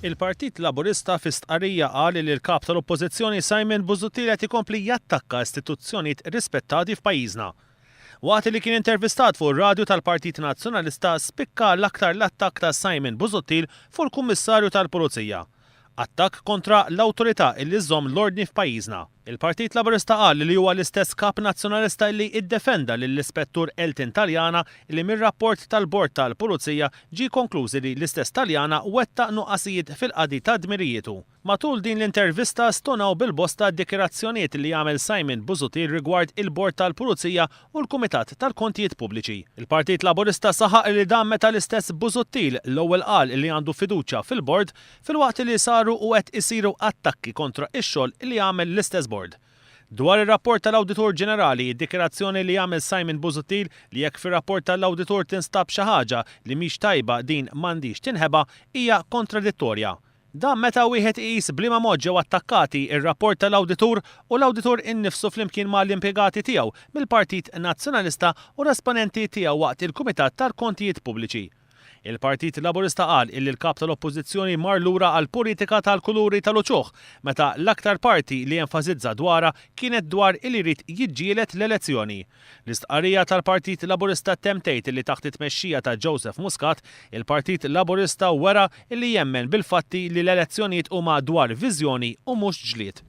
Il-Partit Laburista fi stqarrija qal li l-Kap tal-Oppożizzjoni Simon Busuttil qed ikompli jattakka istituzzjonijiet rispettati f'pajjiżna. Waqt li kien intervistat fuq ir-radju tal-Partit Nazzjonalista spikka l-aktar l-attakk ta' Simon Busuttil fuq il-Kummissarju tal-Pulizija. Attakk kontra l-awtorità illi żżomm l-ordni f'pajjiżna. Il-Partit Laburista qal li huwa l-istess Kap Nazzjonalista illi iddefenda lill-Ispettur Elton Taliana illi mir-rapport tal-Bord tal-Pulizija ġie konkluż illi l-istess Taliana wettaq nuqqasijiet fil-qadi ta' dmirijietu. Matul din l-intervista stonaw bil-bosta d-dikjarazzjonijiet li għamel Simon Busuttil rigward il-Bord tal-Pulizija u l-Kumitat tal-Kontijiet Pubbliċi. Il-Partit Laburista saħaq li dan meta l-istess Busuttil l-ewwel qal li għandu fiduċja fil-Bord filwaqt li saru u qed isiru attakki kontra x-xogħol li għamel l-istess Bord. Dwar ir-rapport tal-Awditur Ġenerali, id-dikjarazzjoni li għamel Simon Busuttil li jekk fir-rapport tal-Awditur tinstab xi ħaġa li mhix tajba din m'għandhiex tinħeba hija kontradittorja. Dan meta wieħed iqis b'liema mod ġew attakkati r-rapport tal-Awditur u l-Awditur innifsu flimkien ma' l-impjegati tiegħu mill-Partit Nazzjonalista u l-esponenti tiegħu waqt il-Kumitat tal-Kontijiet Pubbliċi. Il-Partit Laburista qal illi l-Kap tal-Oppożizzjoni mar lura għall-politika tal-kuluri tal-uċuħ meta l-aktar parti li enfasizza dwarha kienet dwar illi jrid jiġġieled l-elezzjoni. L-istqarrija tal-Partit Laburista ttemm tgħid illi taħt it-tmexxija ta' Joseph Muscat, il-Partit Laburista wera illi jemmen bil-fatti li l-elezzjonijiet huma dwar viżjoni u mhux ġlied.